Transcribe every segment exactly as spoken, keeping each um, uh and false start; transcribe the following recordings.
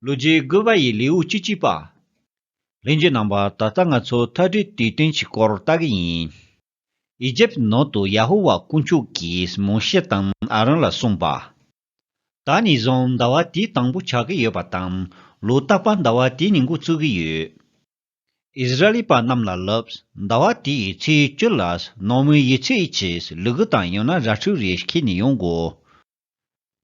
ལོ་རྒྱུས་དགུ་པ་ཡི་ལེའུ་བཅུ་གཅིག་པ། ལྷན་རྒྱས་རྣམ་པ། ད་ལྟ་ང་ཚོ་མཐའ་བྲལ་དུས་སྟོན་གྱི་སྐོར་ལྟ་གི་ཡིན། ཨི་ཇེབ་ནང་དུ་ཡ་ཧོ་ཝཱ་དཀོན་མཆོག་གིས་མོ་ཤེ་དང་ཨ་རོན་ལ་གསུངས་པ། ད་ནས་བཟུང་ཟླ་བ་དེའི་དང་པོ་ཆགས་ཀྱི་ཡོད་པ་དང་། ལོ་རྟག་པར་ཟླ་བ་དེ་ནས་འགོ་བཙུགས་ཀྱི་ཡོད། ཨིསི་ར་ཨེལ་པ་རྣམས་ལ་ལབ། ཟླ་བ་དེ་ཡི་ཚེས་བཅུ་ལ་ནོ་མའི་ཡི་ཚེ་ཡི་ཆེད་ལུ་གུ་དང་ཡང་ན་ར་ཕྲུག་རེ་ཁྱེར་ནས་ཡོང་དགོས།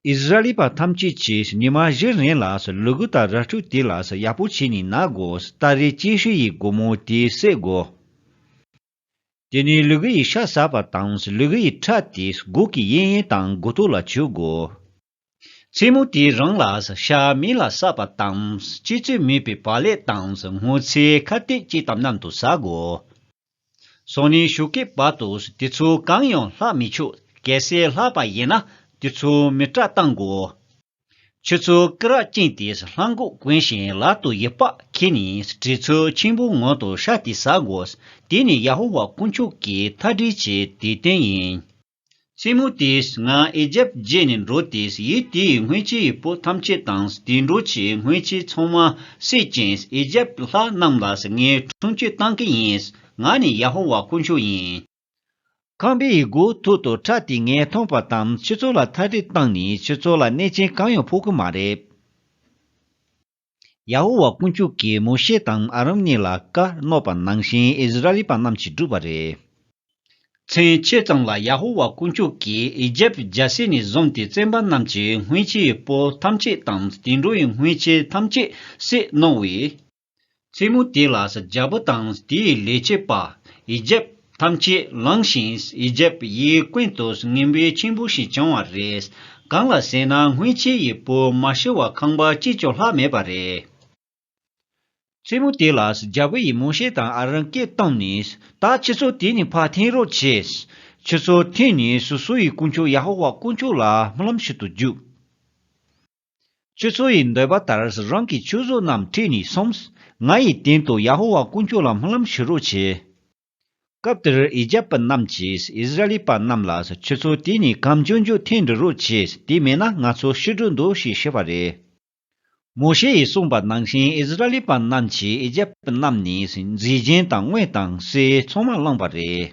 ཨིསི་ར་ཨེལ་པ་ཐམས་ཅད་ཀྱིས་ཉི་མ་བཞི་རིང་ལ་ལུ་གུ་དང་ར་ཕྲུག་དེ་ལ་ཡག་པོ་བྱས་ནས་ན་དགོས། སྟ་རེ་སྐྱེ་ཤི་ཡི་སྒོ་མོ་དེ་བསད་དགོས། དེ་ནས་ལུ་གུ་ཡི་ཤ་ཟ་བ་དང་། ལུ་གུ་ཡི་ཁྲག་དེ་སྒོ་གི་གཡས་གཡོན་དང་སྒོ་ཐོག་ལ་བྱུག་དགོས། མཚན་མོ་དེའི་རིང་ལ་ཤ་མེ་ལ་བསྲེགས་པ་དང་། སྐྱེ་ཚོད་མེད་པའི་བག་ལེབ་དང་སྔོ་ཚལ་ཁ་གཏད་ཅིག་དང་མཉམ་དུ་ཟ་དགོས། སང་ཉིན་ཞོགས་ཀའི་བར་དུ་དེ་ཚོ་གང་ཡང་བརླག་མི་ཆོག་གལ་སྲིད་བརླག་པ་ཡིན་ན་དེ་ཚོ་མེ་སྲེག་གཏང་དགོས། ཁྱེད་ཚོ་སྐེ་རགས་བཅིངས་ཏེ་ལྷམ་གོག་གོན་ཞིང་ལག་ཏུ་ཡུ་བག་ཁྱེར་ནས་བྲེ་ཚོ་ཆེན་པོའི་ངང་དུ་ཤ་དེ་ཟ་དགོས། དེ་ནི་ཡ་ཧོ་ཝཱ་དཀོན་མཆོག་གི་མཐའ་བྲལ་གྱི་དུས་སྟོན་ཡིན། མཚན་མོ་དེས་ང་ཨི་ཇེབ་བརྗེད་ནས་འགྲོ་སྟེ། ཡུལ་དེའི་སྔོན་ཆད་ཡི་བུ་ཐམས་ཅད་དང་དུད་འགྲོ་ཆེ་སྔོན་ཆད་ཚང་མ་བསད་ཅིང་། ཨི་ཇེབ་ལྷ་རྣམས་ལ་ངས་ཁྲིམས་གཅོད་བཏང་གི་ཡིན། ང་ནི་ཡ་ཧོ་ཝཱ་དཀོན་མཆོག་ཡིན། ཁང་པའི་སྒོ་ཐོག་ཏུ་ཁྲག་དེ་ངས་མཐོང་བ་དང་། ཁྱེད་ཚོ་ལ་མཐའ་བྲལ་བཏང་ནས་ཁྱེད་ཚོ་ལ་གནོད་སྐྱོན་གང་ཡང་ཕོག་གི་མ་རེད། ཡ་ཧོ་ཝཱ་དཀོན་མཆོག་གིས་མོ་ཤེ་དང་ཨ་རོན་གཉིས་ལ་བཀའ་གནང་བ་ནང་བཞིན་ཨིསི་ར་ཨེལ་པ་རྣམས་ཀྱིས་བསྒྲུབས་པ་རེད། མཚན་ཕྱེད་ཙམ་ལ་ཡ་ཧོ་ཝཱ་དཀོན་མཆོག་གིས་ཨི་ཇེབ་རྒྱལ་སྲིད་ནས་བཟུང་སྟེ་བཙོན་པ་རྣམས་ཀྱི་སྔོན་ཆད་ཡི་བུ་ཐམས་ཅད་དང་དུད་འགྲོ་ཡི་སྔོན་ཆད་ཐམས་ཅད་བསད་གནང་བས། མཚན་མོ་དེ་ལ་རྒྱལ་པོ་དང་དེའི་ལས་བྱེད་པ་ཨི་ཇེབ་ཐམས་ཅད་ལངས་ཤིང་ཨི་ཇེབ་ཡུལ་ཀུན་ཏུ་ངན་པ་ཆེན་པོ་ཞིག་བྱུང་བ་རེད། གང་ལ་ཟེར་ན་སྔོན་ཆད་ཡི་བུ་མ་ཤི་བ་ཁང་པ་གཅིག་ཀྱང་བརླག་མེད་པ་རེད། མཚན་མོ་དེ་ལ་རྒྱལ་པོ་ཡིས་མོ་ཤེ་དང་ཨ་རོན་སྐད་བཏང་ནས། ད་ཁྱེད་ཚོ་དེ་ནས་ཕར་འཐེན་རོགས་བྱེད། ཁྱེད་ཚོ་འཐེན་ནས་སོ་སོ་ཡི་དཀོན་མཆོག་ཡ་ཧོ་ཝཱ་དཀོན་མཆོག་ལ་སྨོན་ལམ་ཞུ་དུ་རྒྱུགས། ཁྱེད་ཚོ་ཡི་འདོད་པ་ལྟར་རང་གི་ཆོས་བཟོ་རྣམས་ཁྲིད་ནས་སོང་། ང་ཡི་དོན་དུ་ཡ་ཧོ་ཝཱ་དཀོན་མཆོག་ལ་སྨོན་ལམ་ཞུ་རོགས་བྱེད། སྐབས་དེར་ཨི་ཇེབ་པ་རྣམས་ཀྱིས་ཨིསི་ར་ཨེལ་པ་རྣམས་ལ། ཁྱེད་ཚོ་དེ་ནས་གམ་ཆུང་ཆུང་འཐེན་འགྲོ་རོགས་བྱེད། དེ་མེད་ན་ང་ཚོ་ཤི་འགྲོ་འདུག་ཞེས་བཤད་པ་རེད། མོ་ཤེ་ཡིས་གསུངས་པ་ནང་བཞིན་ཨིསི་ར་ཨེལ་པ་རྣམས་ཀྱིས་ཨི་ཇེབ་པ་རྣམས་ནས་མཛེས་རྒྱན་དང་དངུལ་དང་གསེར་ཚང་མ་བླངས་པ་རེད།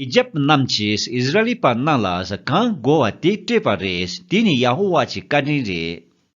ཨི་ཇེབ་པ་རྣམས་ཀྱིས་ཨིསི་ར་ཨེལ་པ་རྣམས་ལ་གང་དགོས་པ་དེ་སྤྲད་པ་རེད། དེ་ནི་ཡ་ཧོ་ཝཱ་གྱི་བཀའ་དྲིན་རེད།